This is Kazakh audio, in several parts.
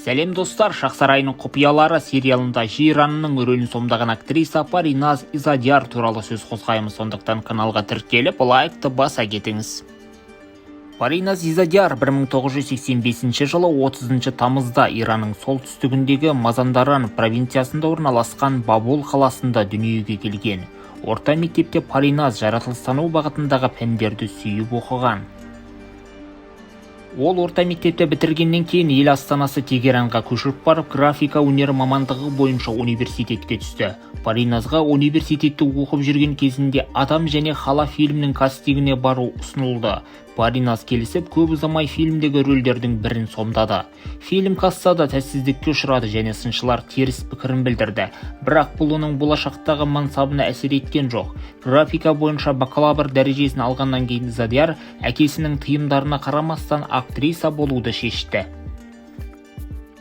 Сәлем, достар! Шах сарайының құпиялары сериалында Жейранның рөлін сомдаған актриса Париназ Изадияр туралы сөз қозғаймыз. Сондықтан каналға тіркеліп, лайкты баса кетіңіз. Париназ Изадияр 1985 жылы 30 тамызда Иранның солтүстігіндегі Мазандаран провинциясында орналасқан Бабул қаласында дүниеге келген. Орта мектепте Париназ жаратылыстану бағытындағы пәндерді сүйіп оқыған. Ол орта мектепті бітіргеннен кейін ел астанасы Тегеранға көшіп барып, графика өнері мамандығы бойынша университетке түсті. Париназға университетте оқып жүрген кезінде «Адам және Хала» фильмінің кастингіне бару ұсынылды. Париназ келісіп, көп ұзамай фильмдегі рөлдердің бірін сомдады. Фильм кассада сәтсіздікке ұшырады және сыншылар теріс пікірін білдірді, бірақ бұл оның болашақтағы мансабына әсер еткен жоқ. Графика бойынша бакалавр дәрежесін алғаннан кейін Изадияр әкесінің тыйымдарына қарамастан актриса болуды шешті.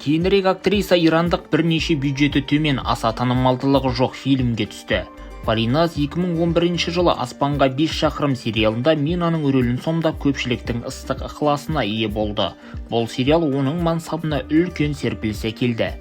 Кейінірек актриса ирандық бірнеше бюджеті төмен, аса танымалдылығы жоқ фильмге түсті. Париназ 2011 жылы «Аспанға 5 шақырым» сериалында Минаның рөлін сомдап, көпшіліктің ыстық ықыласына ие болды. Бұл сериал оның мансабына үлкен серпіліс әкелді.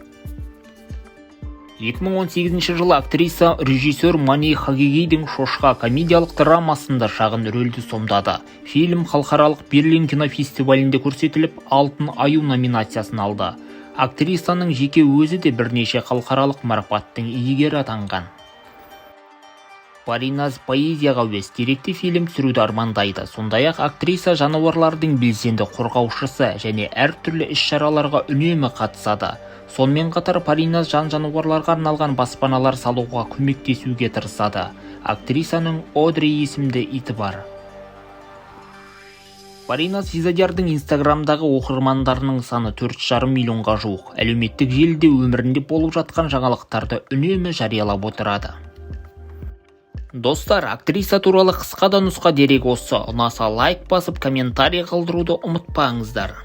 2018 жылы актриса режиссер Мани Хагигидің «Шошқа» комедиялық драмасында шағын рөлді сомдады. Фильм халықаралық Берлин кинофестивалінде көрсетіліп, «Алтын аю» номинациясын алды. Актрисаның жеке өзі де бірнеше халықаралық марапаттың иегері атанған. Париназ поэзияға әуес, деректі фильм түсіруді армандайды. Сондай-ақ актриса жануарлардың белсенді қорғаушысы және әртүрлі іс-шараларға үнемі қатысады. Сонымен қатар Париназ жан-жануарларға арналған баспаналар салуға көмектесуге тырысады. Актрисаның Одри есімді иті бар. Париназ Изадиярдың Инстаграмдағы оқырмандарының саны 4,5 миллионға жуық. Әлеуметтік желіде өмірінде болып жатқан жаңалықтарды үнемі жариялап отырады. Достар, актриса туралы қысқа да нұсқа дерек осы. Ұнаса, лайк басып, комментарий қалдыруды ұмытпаңыздар.